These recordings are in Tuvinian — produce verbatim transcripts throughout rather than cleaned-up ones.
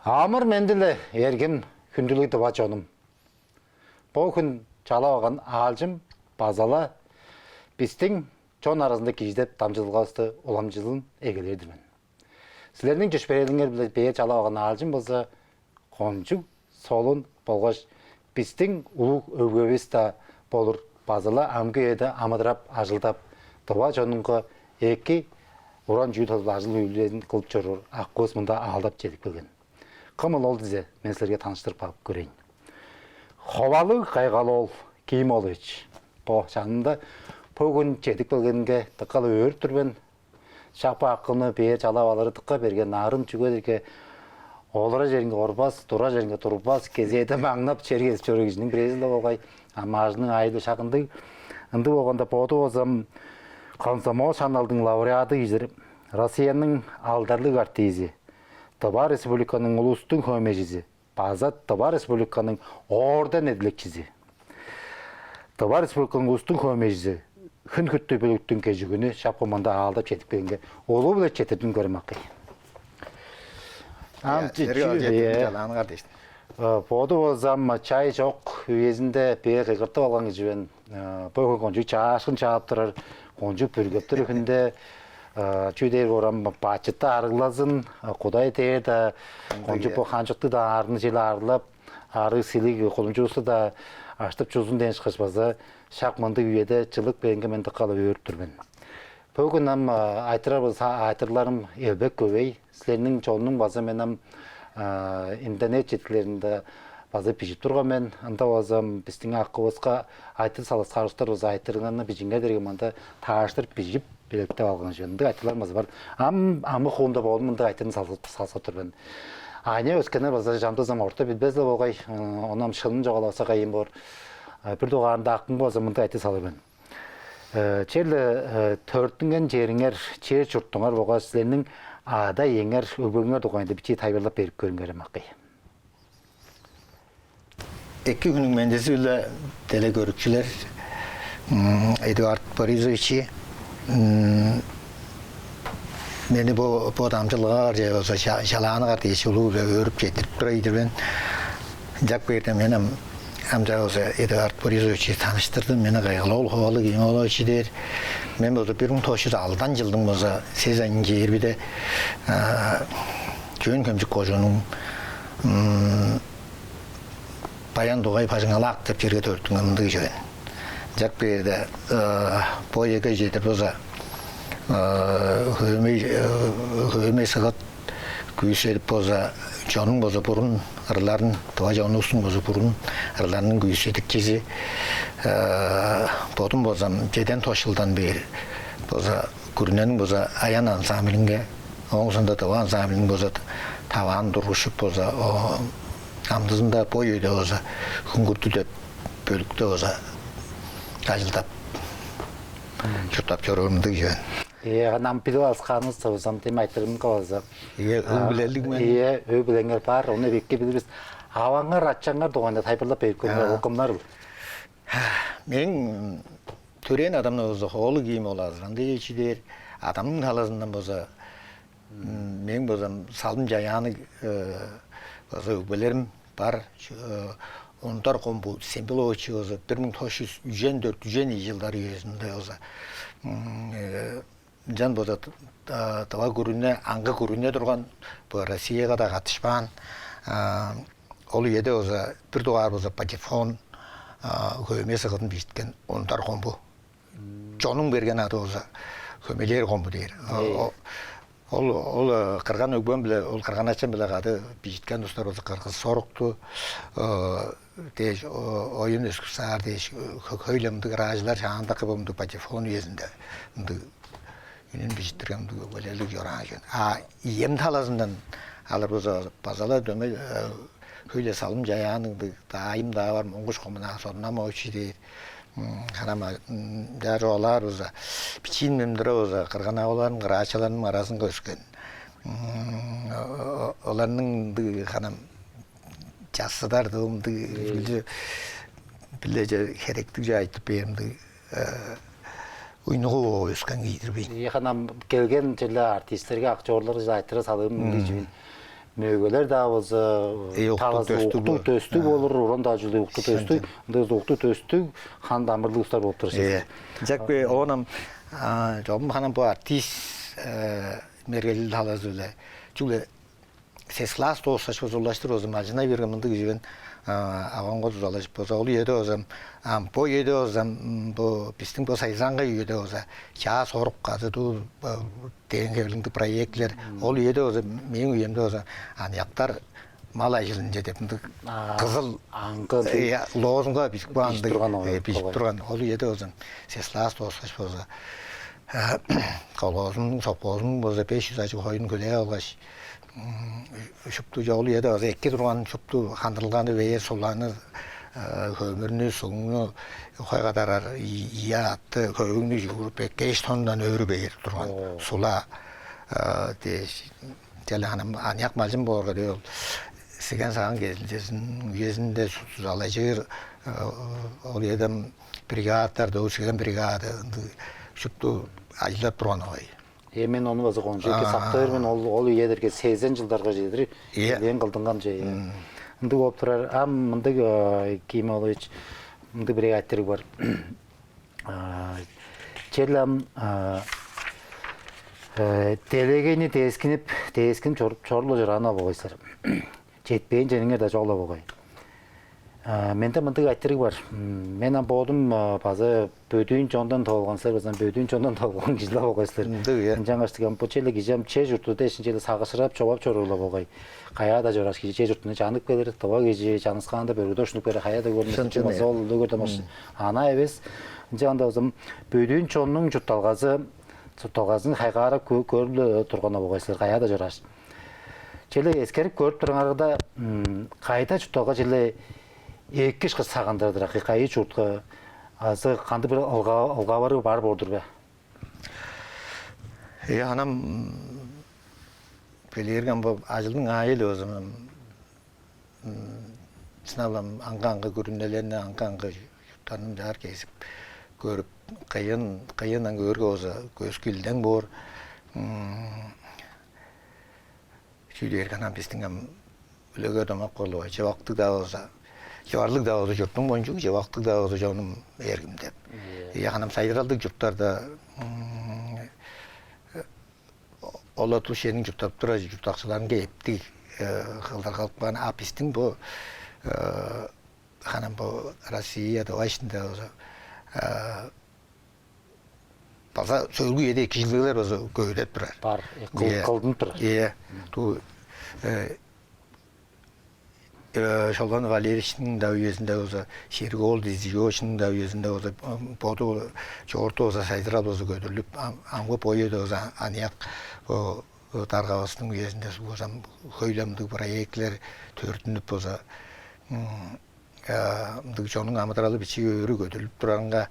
Амыр-менди-ле, эргим хүндүлүг тыва чонум! Бо хүн чалап алган аалчым база-ла бистиң «Чон аразында кижи» деп дамчыдылгавысты уламчылын эгелээр-дир мен. Силерниң чөпшээрелиңер-биле бээр чалап алган аалчым болза кончуг солун болгаш бистиң улуг өгбевис-даа болур, база-ла амгы үеде амыдырап, ажылдап, тыва чонунга эки уран чүүл тудуп, ажыл-үүлезин кылып чоруур акывыс мында аалдап чедип келген. Кымыл ол дизе, мен силерге таныштырып каап көрейн. Ховалыг Кайгал-оол Ким-оолович. Бо чанында бо хүн чедип келгенинге дыка-ла өөрүп тур мен. Шак бо акымны бээр чалап алыры дыка берге нарын, чүге дээрге олура черинге орбас, тура черинге турбас, кезээде маңнап, чер кезип чоруур кижиниң бирээзи-ле болгай. А маажының аайы-биле шак ындыг. Ындыг болганда, боду болза комсомол шаңналдың лауреады кижи-дир, Россияның алдарлыг артизи, Тыва Республиканың улустуң хөөмейжизи, база Тыва Республиканың орден эдилекчизи, Тыва Республиканың улустуң хөөмейжизи, хүн хүттү бөлүктүң кежигүнү шапкы мында аалдап чедип келгенге улуу-биле четтирдим көрем, акый. Ам чүү, чалааныңар дээш. Боду болзам чай чок үезинде бээр кыйгыртып алган кижи мен. Бо хүн кончуг чаашкын чаап турар, кончуг бүргеп тур хүнде, чүү дээр, орам бачытты арыглазын, Кудай дээр-даа, кончуг бо ханчыктыг-даа арны чел арылап, арыг-силиг кудумчувусту-даа аштып чузун дээн ышкаш база шак мындыг үеде чылык бээринге мен дыка-ла өөрүп тур мен. Бөгүн ам айтырар болза, айтырларым элбек көвей. Силерниң чоннуң база мен ам интернет четкилеринде база бижип турган мен. Ында база бистиң акывыска айтыр салыскаалыштар база айтырыңарны бижиңер дээрге мында тааштырып бижип белеткеп алган чүве. Ындыг айтырлар база бар. Ам амы хуумда боодум мындыг айтырын салгап тур мен. Аня өскеннер база чамдызам орта билбес-ле болгай. Ону ам шынын чугаалаваса кайын боор. Бир дугаарында акым база мындыг айтыр салыр мен. Черле төрүттүнген чериңер, чер чуртуңар болгаш силерниң ада-иеңер, өгбеңер дугайында бичии тайылбырлап берип көрүңерем, акый. Эки хүннүң мендизи-биле, телекөрүкчүлер. Эдуард Борисович, мени бо бо дамчыдылгага чаа болза чалааныңар дээш улуу-биле өөрүп четтирип турар-дыр мен. Ынчап кээрде мен ам ам чаа болза Эдуард Борисович таныштырдым. Мени Кайгал-оол Ховалыг Ким-оолович дээр. Мен болза бир муң тос чүс алдан чылдың болза сес айның чээрбиде Чөөн-Хемчик кожууннуң Баян-Дугай, Бажың-Алаак деп черге төрүттүнген мындыг чүве мен. Ынчап кээрде бо үеге чедир болза хөөмей хөөмей сыгыт күүседип болза, чонуң болза бурун ырларын, тыва чонувустуң болза бурун ырларының күүседикчизи. Бодум болзам чеден тос чылдан бээр болза күрүнениң болза «Аян» ансамблинге, ооң соонда тыва ансамблиниң болза таваан тургушуп болза, амдызында бо үеде болза «Хүңгүртү» деп бөлүкте болза ажылдап чурттап чоруур мындыг чүве мен. Ийе, ам билип алыксаанывыс болза, дем айтырымга болза. Ийе, өг-бүлелиг мен. Ийе, өг-бүлеңер бар, ону эвикке билир бис. Аваңар, ачаңар дугайында тайылбырлап берип көрүңер, ол кымнарыл? Мээң төрээн адамны болза Ховалыг Ким-оол Азырандыевич дээр, адамның талазындан болза, мээң болза Салым-Чаяанныг болза өгбелерим бар. Ондар Хомбу Сембилович болза бир муң тос чүс үжен дөрт, үжен ийи чылдар үезинде болза, ынчан болза тыва күрүне, аңгы күрүне турган, бо Россияга-даа каттышпаан. Ол үеде болза бир дугаар болза патефон хөөмей сыгыдын бижиткен Ондар Хомбу. Чонуң берген ады болза Хөөмейлээр Хомбу дээр. Ол ол кырган өгбем-биле, ол кырган ачам-биле кады бижиткен улустар болза Кыргыс Сорукту дээш, Оюн Өскүсаар дээш, хөй-ле мындыг ыраажылар, шаандакы бо мындыг патефон үезинде мындыг үнүн бижиттирген мындыг өгбелерлиг чораан чүве мен. А ием талазындан алыр болза, база-ла дөмей хөй-ле Салым-Чаяанныг мындыг даайым-даа бар, Монгуш Комунаа Сорнамович дээр. Ханам, даже олар болза, бичиимден тура болза, кырган-аваларым кыраачаларның аразынга өскен. Оларның ындыг, ханам, чассыдар дылы ындыг, билче, биле херектиг чүве айтып бээр мындыг уйнугу бооп өскен кижи-дир мен. Ийе, ханам келген черле артистерге, актёрларга айтырар салыым мындыг чүве. Мөгелер-даа болза, талазы уктуг, дөстүг болур, уран-даа чүлү уктуг, дөстүг, ындыг уктуг, дөстүг, хан-дамырлыг улустар болуп турар. Ийе. Чак бе, оон ам чогум ханам бо артист мергел талазы-биле чүгле сес класс дооскаш болза, улаштыр болза, малчынай берген мындыг кижи мен, авамга дузалажып болза, ол үеде болза, ам бо үеде болза, бо бистиң бо сайзыраңгай үеде болза, чаа сорук кады дуу дээн хевирлиг проектилер, ол үеде болза, мээң үемде болза, аныяктар мал ажылынче деп мындыг кызыл аңгы лозунга бижип каан, бижип турган. Ол үеде болза, сес класс дооскаш болза, колхозумнуң, совхозумнуң болза беш чүс ажыг хоюн хүлээп алгаш, шупту чогул үеде база эки турган, шупту хандырылганы, бээр суланы, хөмүрнү, сугну, хой кадарар, ийи аътты, хөвүңнү чугуруп, бе-, беш тоннадан өрү бээр турган сула дээш, чале ханам аныяк малчын боорга, дөө ол сиген саган кезилчезин үезинде сузалажыр, ол үеде бригадалар, дөө сиген бригада ындыг шупту ажылдап турган огай. Э, мен ону база кончуг эки сактыр мен, ол, ол үелерге, сезен чылдарга чедир элээн кылдынган чүве. Ындыг болуп турар. Ам мындыг, Ким Олович, мындыг бир айтырыг бар. Черле ам делегейни дээскинип, дээскинип чоруп, чоруп-ла чораан-на болгай силер. Четпээн чениңер-даа чок-ла болгай. Менде мындыг айтырыг бар. Мен ам бодум база бөдүүн чондан тывылган силер, база бөдүүн чондан тывылган кижи-ле болгай силер. Ындыг, ийе. Ынчангаш дигем, бо черле кижи ам че чурту дээш, черле сагышырап, човап чоруур-ла болгай. Каяа-даа чорааш, кижи че чуртунга чанып келир, тыва кижи чаныксаанда бөргүде ушунуп кээрге, каяа-даа көрбес, чүгле ол үлегер домаш ана эвес. Ынчанганда база бөдүүн чоннуң чуртталгазы, чуртталгазын хайгаарап көрүп-ле турган-на болгай силер, каяа-даа чорааш. Черле эскерип көрүп турарыңарда, кайда чуртталга черле эки ышкаш сагындырар-дыр, кайы чуртка, азы кандыг-бир ылга-, ылгавыры бар боор-дур бе? Э, анам белээрген бо ажылдың аайы-ла болза, шынап-ла аңгы-аңгы күрүнелерни, аңгы-аңгы чурттарны мынчаар кезип көрүп, кыйын, кыйындан көөрге болза, көскү илдең боор. Чүү дээрге, анам бистиң ам үлегер домак болуп, чывактыг-даа болза, чыварлыг-даа болза, чуртум кончуг, чывактыг-даа болза, чонум эргим деп. Ийе. Ийе, анам сайзыралдыг чурттарда ол-ла тус черниң чурттап турар чурттакчыларынга эптиг кылдыр кылып каан. А бистиң бо, ханам бо Россия, Тыва иштинде болза, база сөөлгү үеде эки чүүлдер база көвүдеп турар. Бар, э, кыл-, ийе, кылдынып турар. Ийе. Туу, э, э, Шолбан Валерьевичтиң-даа үезинде болза, Шериг-оол Дизижиковичтиң-даа үезинде болза, боду чоорту болза, сайзырал болза көдүрлүп, ам-, амгы бо үеде болза аныяк бо, бо даргавыстың үезинде болза хөй-ле мындыг проектилер төрүттүнүп болза, м, э, мындыг чоннуң амыдыралы бичии өрү көдүрлүп турарынга,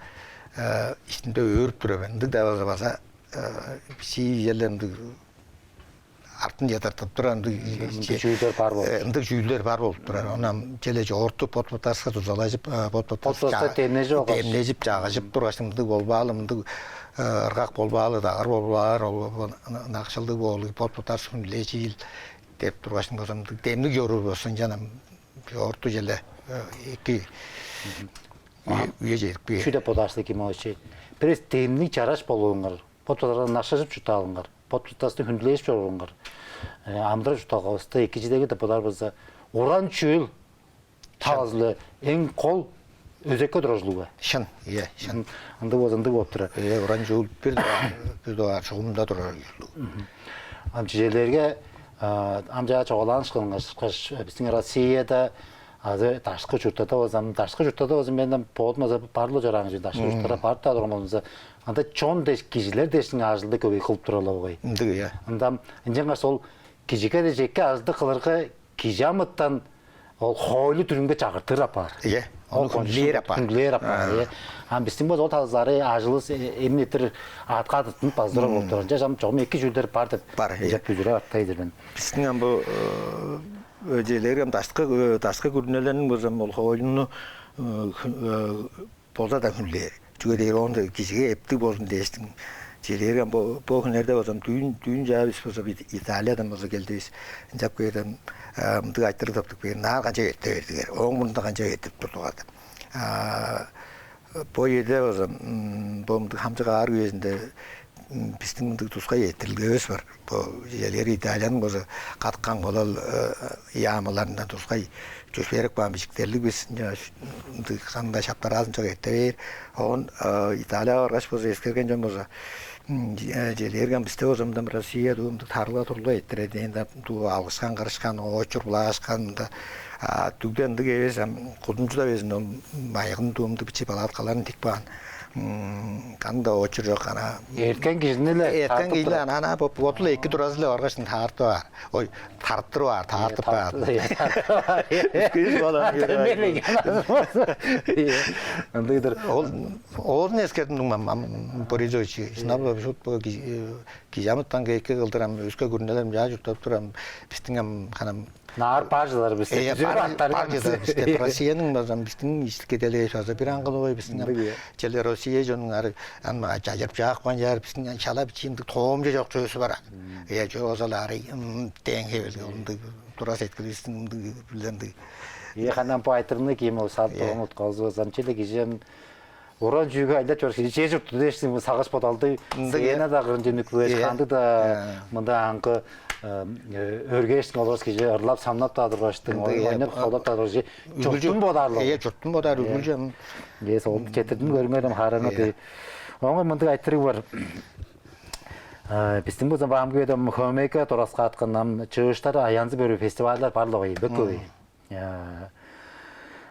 э, иштимде өөрүп тур мен. Ындыг-даа болза база, э, бичии черле мындыг артынче тыртып турар ындыг, ындыг чүүлдер бар болуп, э, ындыг чүүлдер бар болуп турар. Ону ам черле чоорту бот-боттарывыска дузалажып, э, бот-боттарывыс, бот-боттарывыска ча-, демнежип алгаш, демнежип, чагыжып тургаш, мындыг болбаалы, мындыг, э, ыргак болбаалы, дагыр болбаалы, ол, ол, ол ынакшылдыг боолу, бот-боттарывыс хүндүлежиил деп тургаш, болза мындыг демниг чоруур болза, ынчан ам чоорту черле, э, эки үе, үе чедип кээр. Чүү деп бодаар силер, Ким Олович? Бир эвес демниг, чараш болуңар, бот-боттарыңарга ынакшыжып чурттаалыңар, бот-боттарыңарны хүндүлежип чорууңар. Э, амыдырал-чуртталгавыста эки чүве деп бодаар болза, уран чүүл талазы-биле эң кол өзекке турар ужурлуг бе? Шын, ийе, шын. Ындыг болза, ындыг болуп турар. Ийе, уран чүүл бир дугаар, бир дугаар чугумда турар ужурлуг. Ам чижээлээрге, ам чаа чугаалаан ышкаш, бистиң Россияда азы даштыкы чурттарда болза, ам даштыкы чурттарда болза, мен ам бодум база барып-ла чораан кижи, даштыкы чурттарга барып-даа турган болзумза, анда чон дээш, кижилер дээштиң ажылды көвей кылып турар-ла болгай. Ындыг, ийе. Ында ам ынчангаш ол кижиге дээш эки ажылды кылырга, кижи амытан ол хоойлу-дүрүмге чагыртыр апаар. Ийе. Ол ону кончуг хүндүлээр апаар. Хүндүлээр апаар, ийе. Ам бистиң болза ол талазылары ажылывыс эмин эрттир аътка тыттынып база турар болуп турар. Ынчаш ам чогум эки чүүлдер бар деп, бар, ийе, деп бүзүреп айтаар-дыр мен. Бистиң ам бо, э, чижээлээрге ам даштыкы, э, даштыкы күрүнелерниң болза ам ол хоойлуну, э, болза-даа хүндүлээр. Чүге дээр, оон кижиге эптиг болзун дээштиң. Чижээлээрге, бо, бо хүннерде болза, дүүн, дүүн чаа бис болза, Ит-, Италиядан болза келдивис. Ынчап кээрден, э, мындыг айтырыг тыптып кээр: «Наар канчап эрте бердиңер? Ооң мурнунда канчап эртип турдуңар?» — деп. А, бо үеде болза, м, бо мындыг хамчык аар үезинде, м, бистиң мындыг тускай эрттирилгевис бар. Бо чижээлээрге, Италияның болза кадыккан колал, э, яамыларындан тускай чөпшээреп каан бижиктерлиг бис. Ынча ындыг шаңда шаптараазын чок эрте бээр. Оон, э, Италияга баргаш болза, эскерген чон болза, м, э, чижээлээрге, бисте болза мында Россияда ындыг тарыла-турула эрттирер дээн-даа, дуу алгышкан-кырышкан, оочур-булаашкан, мында, а, дүгде ындыг эвес, ам кудумчуда безин ол майгын дуумду бичии палаткаларын тип каан. М, кандай оочур чок, ана. Эрткен кижини-ле эрткен тартып кижини турар. Ана, ана бо-, бодул эки туразы-ла баргаш, тартып аар. Ой, тарттырып аар, тартып аар. Тартып, э, тартып аар. Үскүс баланы көрүп. Дөмей-ле яназы болза. Ындыгдыр. Ол, оозун эскердим, дуңмам, ам, Борисович, шынап-ла, шут бо ки-, э, кижи амытан эки кылдыр, ам өске күрүнелер ам чаа чурттап тур, ам бистиң ам ханам. Наар бар чыдар бис. Э, бар, бар чыдар бис деп. Россияның база, бистиң иштики делегейивис база бир аңгылыг бой, бистиң ам. Ындыг, э. Черле Россия чонуң ары, ам, чажырып чаапкан чаар, бистиң ам шала бичии ындыг тоомча чок чүвевис бар. Э, чок болза-ла ары, м, дээн хевелге, ындыг тура сеткиливистиң ындыг билдиндиг. Э, ханам бо айтырыгны ким ол салып турган утказы болза, ам черле кижи ам уран чүүлге айлап чоруур кижи, чер чуртту дээш, сагыш-бодалды. Ындыг, э. Сценада кырынче үнүп кээш, э, кандыг-даа, э, мында аңгы, э, э, өргээштиң олурас кижи ырлап-самнап-даа тургаштың, ындыг, ой-, э, ойнап-ховлап-даа тургаштың, үргүлчү чурттун бодаар-ла. Э, чурттун бодаар, э, үргүлчү ам. Э, сол четирдин көрүңер ам, хараңа, э, дей. Оон мындыг айтырыг бар. Э, бистиң болза бо амгы үеде ам хөөмейге тураскааткан ам чыыштар, аянзы-бүрү фестивальдар бар-ла болгай, бек хөй. Э,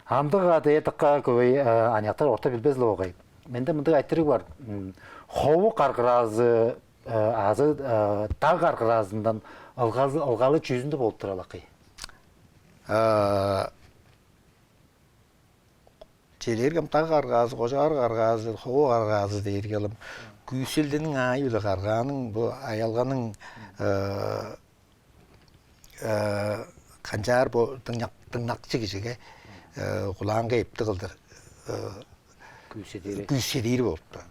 амдыга дээрдикке хөй, э, аныяктар орта билбес-ле болгай. Менде мындыг айтырыг бар. М, хову каргыраазы, э, азы, э, даг каргыраазындан ылгазы, ылгалы чүзүнде болуп турар-ла кый? Э, чижээлээрге, ам даг каргыраазы, кожаар каргыраазы, хову каргыраазы дээрге, ам күүселдениң аайы-биле каргырааның, бо аялганың, э, э, канчаар бо дыңнак-, дыңнакчы кижиге, э, кулаанга эптиг кылдыр, э, күүседири, күүседири болуп турар.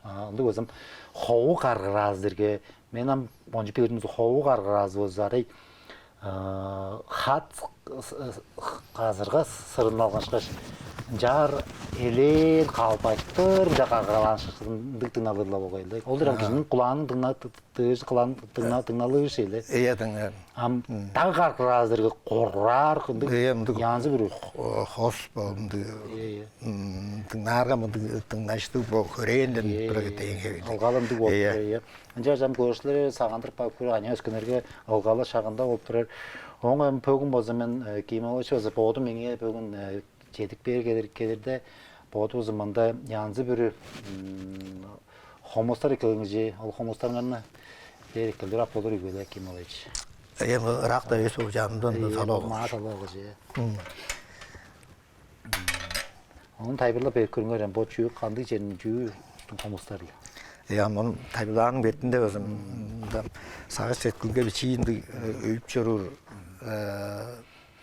А, ындыг болза, хову каргыраазы дээрге, мен ам кончуп билир мен, хову каргыраазы болза, арай, а, хат с-, с-, казырга сырын алгашкаш, ынчаар элээн калбайтыр ынча каргыраалаанышкаш, ындыг дыңналыр-ла болгай-ла. Ол дээрге ам, а, кижиниң кулааның дыңна-, дыыжы, кылаан дыңна-, дыңналыыр шейле. Ийе, дыңнаар. Ам, м, даг каргыраазы дээрге коргурар, ындыг. Ийе, ындыг янзы-бүрү. Хо-, хос бо, ындыг. Ийе, ийе. М, дыңнаарга, мындыг дыңнаштыг бо, хөрээнден, ийе, бир, ийе, дээн хевирлиг. Ылгалы ындыг болуп, ийе, турар, ийе. Ынчаарга ам көрүкчүлер сагындырып каап көрүңер, аныяк өскеннерге ылгалы шагында болуп турар. Оон ам бөгүн болза мен, э, Ким Олович болза бодум меңээ бөгүн, э, чедип бээр келир, келирде, бодувус мында янзы-бүрү, м, хомустар эккелген кижи, ол хомустарыңарны бээр эккелдирип ап болур ийик бе, Ким Олович? Эми ырак-даа эвес, ол чанымдан, э, салып алган. Маа салып алган кижи. М. Ону тайылбырлап берип көрүңер, эм, бо чүү, кандыг черниң чүү хомустар-ла? Э, ам ону тайылбырлааның бетинде болза, м, мында сагыш-сеткилге бичии ындыг, э, өйүп чоруур, э,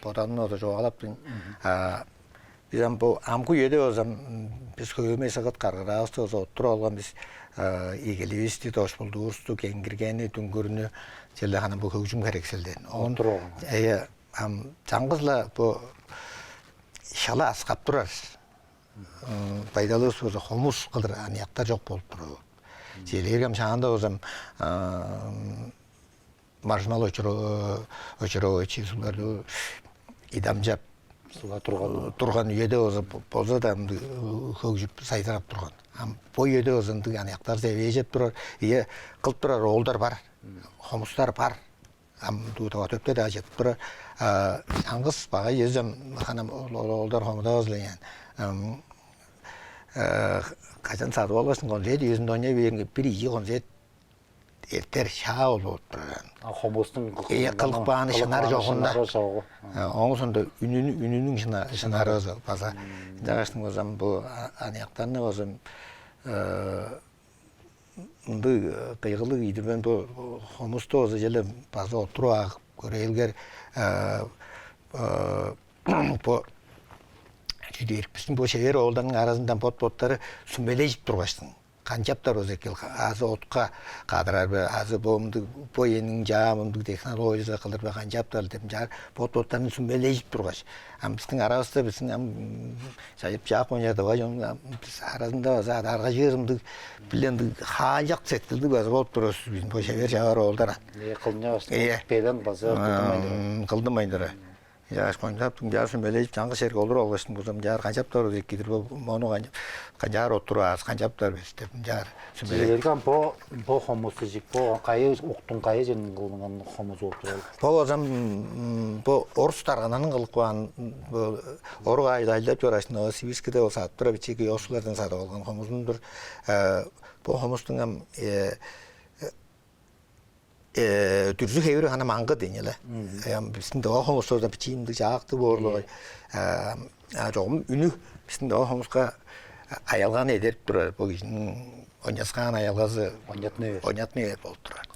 бодалын болза чугаалаптың. Мгм. А, бис ам бо амгы үеде болза, м, бис хөөмей-сыгыт каргыраавысты болза оттуруп алган бис, а, игиливисти, дошпулдуувусту, кеңгиргени, дүңгүрнү, черле ханам бо хөгжүм херекселдерин. Оон, оттуруп алган. Э, ам чаңгыс-ла бо шала аскап турар, м, байдалывыс болза хомус кылдыр аныяктар чок болуп турар. Мгм. Чижээлээрге, ам шаанда болза, ам, а, Маржымал Очуро-, Очурович, Сулар-ду идамчап турган, турган үеде болза, болза-даа ындыг хөгжүп, сайзырап турган. Ам бо үеде болза ындыг аныяктар эвээжеп турар, ийе, кылып турар оолдар бар. Хомустар бар. Ам дуу Тыва төпте-даа чыдып турар. А, чаңгыс багай чүве ам, ханам ол, ол оолдар хомудавас-ла ийин. Ам, э, кажан садып алгаштың, концерт үезинде ойнай бээринге, бир ийи концерт эртер шаа ол болуп турар. А, хомустуң, э, кылып кааны шынары чогунда. Шынары чогу. Э, ооң соонда үнүнү-, үнүнүң шына-, шынары база. Мм. Ынчангаштың болза ам бо, а, аныяктарны болза ам, э, ындыг, э, кыйгылыг ийдир мен, бо хомусту болза черле база оттуруп ап көрээлиңер, э, э, бо Дээрик, бистиң бо шевер оолдарның аразындан бот-боттары сүмележип тургаштың, канчаптар болза экил, азы отка кадырар бе, азы бо мындыг, бо эниң чаа мындыг технологиязы кылыр бе, канчаптар деп, ынчаар бот-боттарын сүмележип тургаш, ам бистиң аравыста, бистиң ам чайып чаап койнур давай чон, ам бис аразында база адаргажыыр мындыг, биле мындыг хаалчак сеткилдиг база болуп турар бис, бо шевер-шавар оолдар. Э, кылынча баштың. Э. Белен база кылдынмайн турар. М, кылдынмайн турар. Чааш, кончаптың чааш сүмележип, чаңгыс черге олуруп алгаштың, бузам чаар канчаптар эки-дир бо, мону канчап, канчаар оттуруп аас, канчаптар бис деп, чаар сүмележип. Чижээлээрге, ам бо, бо хомус дижик, бо кайы, уктуң кайы чериниң кылынган хомузу болуп турар? Бо базам, м, бо орус даргананың кылып каан, бо орук аайы ажылдап чораашын, ол Сибирскиде ол садып турар, бичии киоскулардан садып алган хомузун-дур. Э, бо хомустуң ам, э, э, дүрзү-хевири хана маңгы дээни-ле. Мгм. Э, ам бистиң дыва хомустардан бичии мындыг чаактыг боорлугай. Э, а чогум үнү бистиң дыва хомуска аялганы эдерип турар. Бо кижиниң ойнаскаан аялгазы ойнатны бээр, ойнатны бээр болуп турар.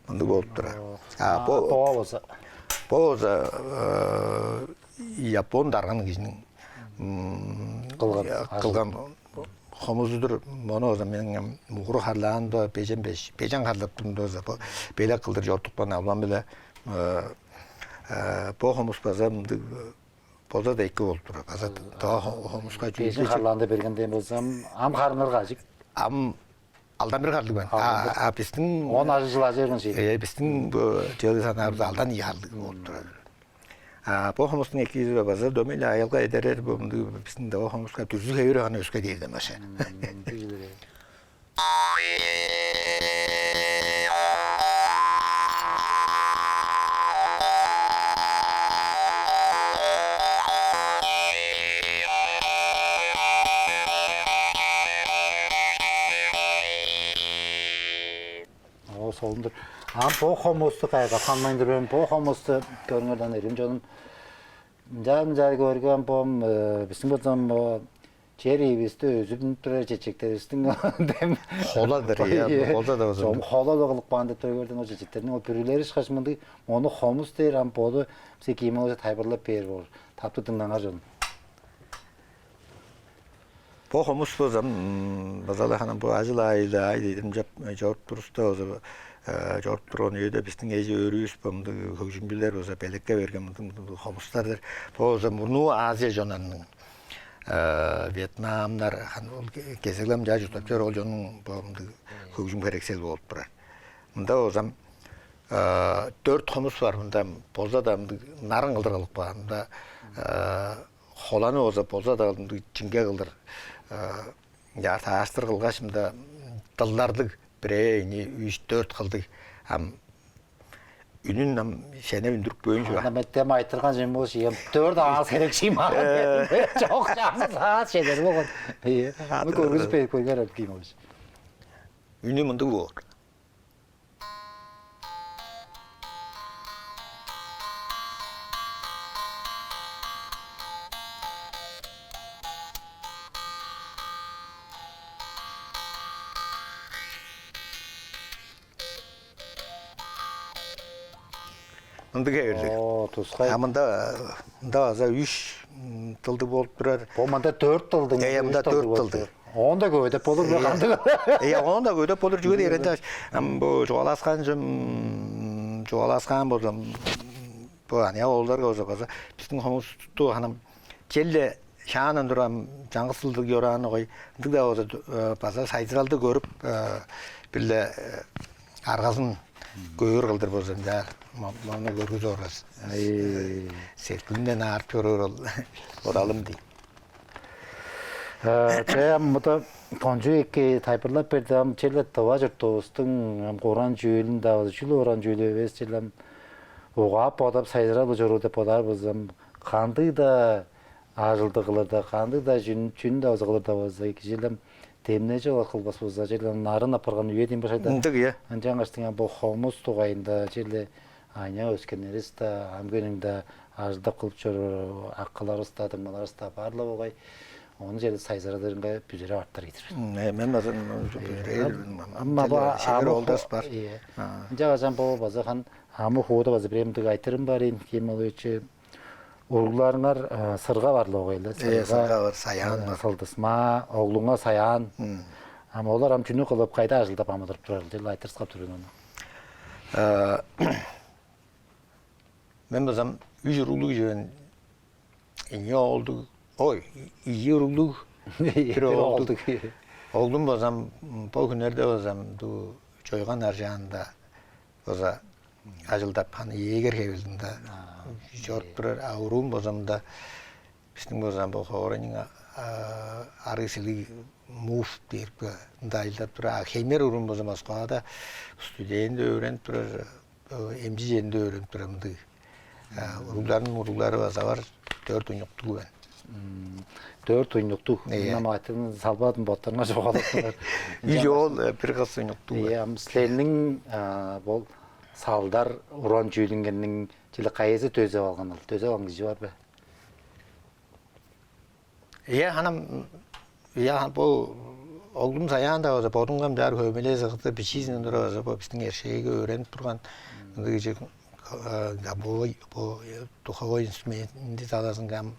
Мындыг болуп турар. А, а, бо, бо болза? Бо болза, э, япон дарган кижиниң, м, кылган, я, кылган хомузу-дур. Мону болза мээң ам мугур харлаанда бежен беш, бежен харлап турумда болза, бо белек кылдыр чорудупкан албан-биле, э, э, бо хомус база мындыг болза-даа эки болуп турар. База доо хо-, хомуска чүү. Бежен харлаанда берген дээн болза, ам, ам харынырга ажык. Ам алдан бир харлыг мен. Алдан бир. А, а бистиң он ажыг чыл ажы берген ши. Э, бистиң бо чыылы санаарывыс алдан ийи харлыг болуп турар. А бо хомустуң экизи база дөмей-ле аялга эдерер, бо мындыг бистиң дыва хомуска дүрзү-хевири хана өске дээрден баша. Мм, дүрзүлери. О, солун-дур. Ам бо хомусту кайгап ханмайн тур мен. Бо хомусту көрүңер даан, эргим чонум. Ынчаар, ынчаар көрген бом, э, бистиң болза, о, чер иевисти өзүп-үнүп турар чечектеривистиң дем. Хола-дыр, ийе, ийе. Хола-дыр болза. Чогум хола-ла кылып каан деп тура бердиң, ол чечектерниң ол бүрүлери ышкаш мындыг, ону хомус дээр, ам боду биске кийин болза тайылбырлап бээр боор. Таптыг дыңнаңар, чонум. Бо хомус болза, м, база-ла ханам бо ажыл аайы-ла, аай дедим чап, э, чоруп туруста болза, э, чоруп турган үеде бистиң эжи-өөрүвүс бо мындыг хөгжүмчүлер болза белекке берген мындыг, мындыг хомустар-дыр. Бо болза мурнуу Азия чоннарының, э, вьетнамнар, хан-, ол ке-, кезеглем чаа чурттап чор, ол чоннуң бо мындыг хөгжүм херексел болуп турар. Мында болза, э, дөрт хомус бар, мында болза-даа мындыг нарын кылдыр кылып каан. Мында, э, холаны болза, болза-даа ындыг чиңге кылдыр, э, чаар тааштыр кылгаш, мында дылдарлыг, бирээ, ийи, үш, дөрт кылдыг. Ам үнүн ам шенеп үндүрүп көөн чүве. Ам эттем айтырган чүвем болуш, ийе, дөрт аас херек чүве. Э. Чок, чаңгыс аас шенери болган. Ийе. Аны көргүзүп берип көрүңер, ким болуш. Үнү мындыг боор. Ындыг эвирлиг. О, тускай. А мында, мында база үш, м, дылдыг болуп турар. Бо мында дөрт дылдың, э, э, мында үш дылдыг дөрт болуп дылдыг. Турар. Оон-даа көвүдеп болур бе, кандыг? Ийе, оон-даа көвүдеп болур, чүге дээрге ам бо чугааласкан чүвем, чугааласкан болза, бо аныяк оолдарга болза, база бистиң хомусту ханам черле шаандан тура ам чаңгыс дылдыг чорааны кой, ындыг-даа болза, э, база сайзыралды көрүп, э, бир-ле, э, аргазын көөр кылдыр болза, ынчаар мо-, мону көргүзүп орар. Ай. Сеткилимден аарып чоруур ол бодалым дий. Э, че, ам мында кончуг эки тайылбырлап берди. Ам черле тыва чуртувустуң ам курган чүүлүн-даа, чүгле курган чүүлү эвес, черле ам угаап-бодап, сайзырап-ла чоруур деп бодаар болза, ам кандыг-даа ажылды кылырда, кандыг-даа чүн, чүнү-даа болза кылырда болза, кижи черле ам демнежип алгаш кылбас болза, черле ам нарын апарган үе дийин башайда. Ындыг, ийе. Ынчангаштың ам бо хомус дугайында черле аныяк өскеннеривис-даа, ам көөнүң-даа ажылдап кылып чоруур акыларывыс-даа, дуңмаларывыс-даа бар-ла болгай. Ону черле сайзырадырынга бүзүреп артар кидир. Мен база бүзүрээр. Ам бо шевер оолдас бар. Ынча кажан бо база хан амы хууда база бир эмдиг айтырым бар ийин, ким ол өчү. Уругларыңар сырга бар логайлы. Сырга бар, саяан бар. Сылдысма, оглуңа саяан. Ам олар ам чүнү кылып, кайда ажылдап амыдырып турар, черле айтырыскап тур мен ону. Мен базам үш уруглуг чүвен, ийи оолдуг, ой, ийи уруглуг, бир оолдуг. Оглум базам бо хүннерде базам ду чойган аржаанда база ажылдап, аны эгер хевелинде чоруп турар. А уруум базам да, бистиң базам бо хоорайның арыг силиг мув дээрге ында ажылдап турар. А хеймер уруум база Москвада студентте өөренип турар, эмчи черинде өөренип турар мындыг. Уругларның уруглары база бар, дөрт уйнуктуг мен. Дөрт уйнуктуг. Намаатын салбадым, боттарына чугаалап турар. Үш оол, бир кыз уйнуктуг. Ам силерниң бол салдар уран чүүлүңерниң чили кайызы дөзеп алган ол? Дөзеп алган кижи бар бе? Ийе, ханам, ийе, бо оглум саяанда база бодуңгам чаар хөөмелээзи кыты бичиизинден тура база бо бистиң эршээге өөренип турган ындыг кижи. Бо бо духовой инструментти талазынга ам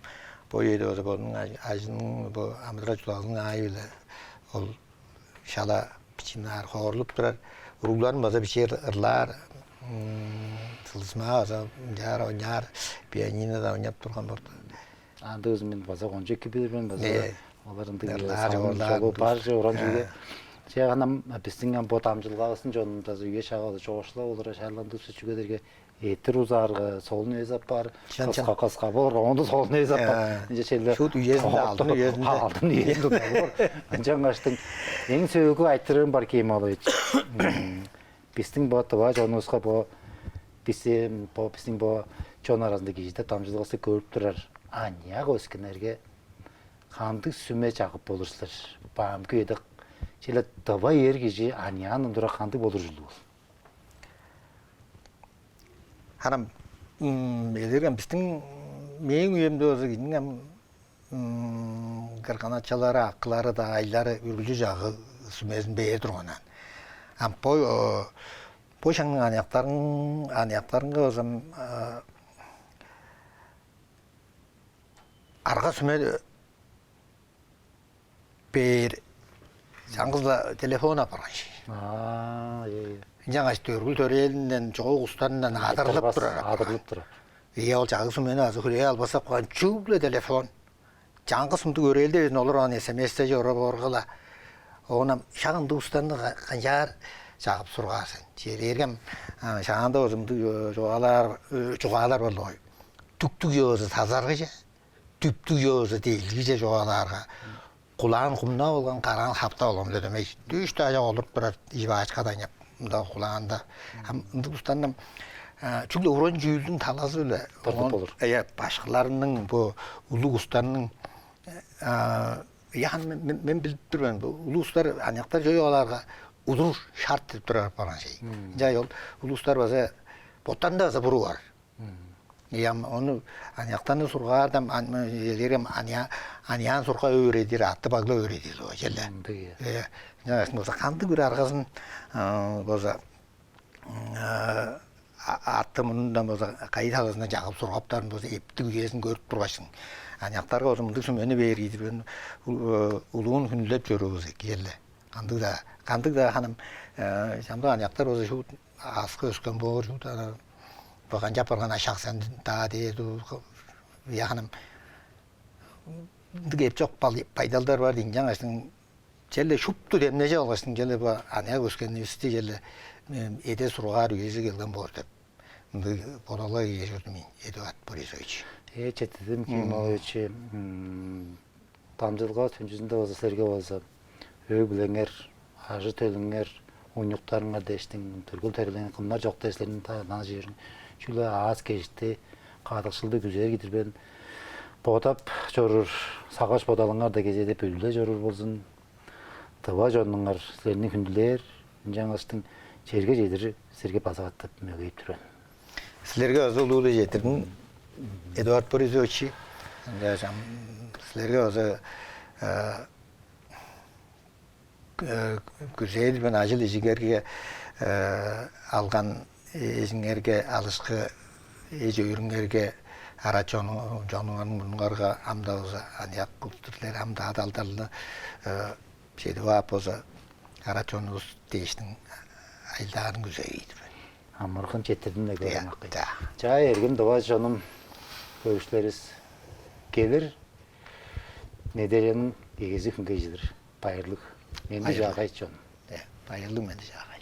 бо үеде база бодунуң ажының бо амыдырал чугаалының аайы-биле ол шала бичиинаар, хоорлуп турар. Уругларым база бичээр ырлаар, сылдысмаа база ынчаар ойнаар, пианинода ойнап турган болду. Андыызын мен база кончуг эки билир мен база. Олар ындыг ырлаар, чогуурлаар чогуу бар же уран чүге. Че, анам бистиң ам бо дамчылгавыстың чонунда үе шагалы чоокшулап олура шаарландырыпсы, чүге дээрге эттир узаарга солун эвес апаар, кыска кыска боор, оонда солун эвес апаар. Ынча челде шут үезинде, алтын үезинде, алтын үезинде боор. Ынчангаштың эң сөөлгү айтырыым бар, Ким Олович. Бистиң бо тыва чонувуска бо бисти бо бистиң бо чон аразында кижи деп дамчылгасы көрүп турар аныяк өскеннерге кандыг сүме чагып болур силер? Баам күйедек чиле тыва эр кижи аныяан ындура кандыг болур ужурлуг ол? Ханам, элерген бистиң мээң үемде болза кижиниң ам кырган-ачалары, акылары-даа, айлары үргүлчү чагы сүмезин бээр турганнар. Ам бо бо шаңның аныяктарын аныяктарынга болзам арга сүме бээр чаңгыс-ла телефон апарган ши. Аа, ие. Ынчангаш төргүл төрээлинден, чоок устарындан адырлып турар. Адырлып турар. Ие, ол чагыг сүмени азы хүрээ албасап каан чүгле телефон. Чаңгыс мындыг өрээлде безин олар оон эс эм эс-те чоруп оргула. Оон ам шак ындыг устарны канчаар чагып сургаар сен? Чээргем шаанда озумдуг чугаалаар чугаалар болду ой. Түктүг ёозу тазаргыже, түптүг ёозу делгиже чугаалаарга, кулаан кумнап алган, караан хаптап алган биле дөмей. Дүш-даа чок олуруп турар, ижип аачка дайнап, мында кулаанда. Ам ындыг устарның чүгле уран чүүлдүң талазы-биле тартып болур. Э, башкыларның бу улуг устарның ян мен, мен билип тур мен, бу улуг устар аныяктар чоюп алаарга удур шарт деп турар апарган шей. Ынча ол улуг устар база боттарында база буруу бар. Ям ону аныяктарны сургаардам элерем аныяан сурга өөредир, атты багла өөредир ол черле. Ындыг. Э, ынчангаш болза кандыг бир аргазын болза атты мурнундан болза кайы талазындан чагып сургаптарын болза эптиг үезин көрүп тургашсың. Аныяктарга болза мындыг сүмени бээр ийдир мен улуун хүндүлеп чоруур болза эки черле. Кандыг-даа кандыг-даа ханым чамдык аныяктар болза шуут ааска өскен боор шуут ана бо канчап барган ашак сен даа дээр дуу яханым ындыг эп чок байдалдар бар дейн жаңаштың челе шупту демнеже алгаштың челе бо аныяк өскенивисти челе эде сургаар үези келген боор деп ындыг бодалга киже чордум мен Эдуард Борисович. Э четидим Ким Олович. Дамчылга төнчүзүндө болза силерге болза өг-бүлеңер, ажы-төлүңер, уйнуктарыңар дээштиң төргүл төрелеңер кымнар чок дээш силерниң таанаа чыырың чүгле аас кежикти каадыкшылды күзээр кидирбен бодап чоруур сагыш бодалыңар да кезээде бүдүлдей чоруур болзун. Тыва чонуңар силерни хүндүлээр, ынчангаштың черге чедир силерге база катап мөгейип тур мен. Силерге база улуу-ла четтирдим, Эдуард Борисович. Ынчаш ам силерге база Күзээр мен ажыл ижиңерге, алган эжиңерге, алышкы эш-өөрүңерге, ара чонуңарның мурнуңарга ам-даа болза аныяк улус-тур силер, ам-даа далдарлы чедип ап болза, ара чонувус дээштиң айылдаарын күзээр ийдир мен. Амыргын четтирдим-не көрүңаккай. Чаа, эргим тыва чонум, көрүштерис келир неделяның эгези хүнге чыдыр. Байырлыг. Менди чаагай чон. Байырлыг, менди чаагай.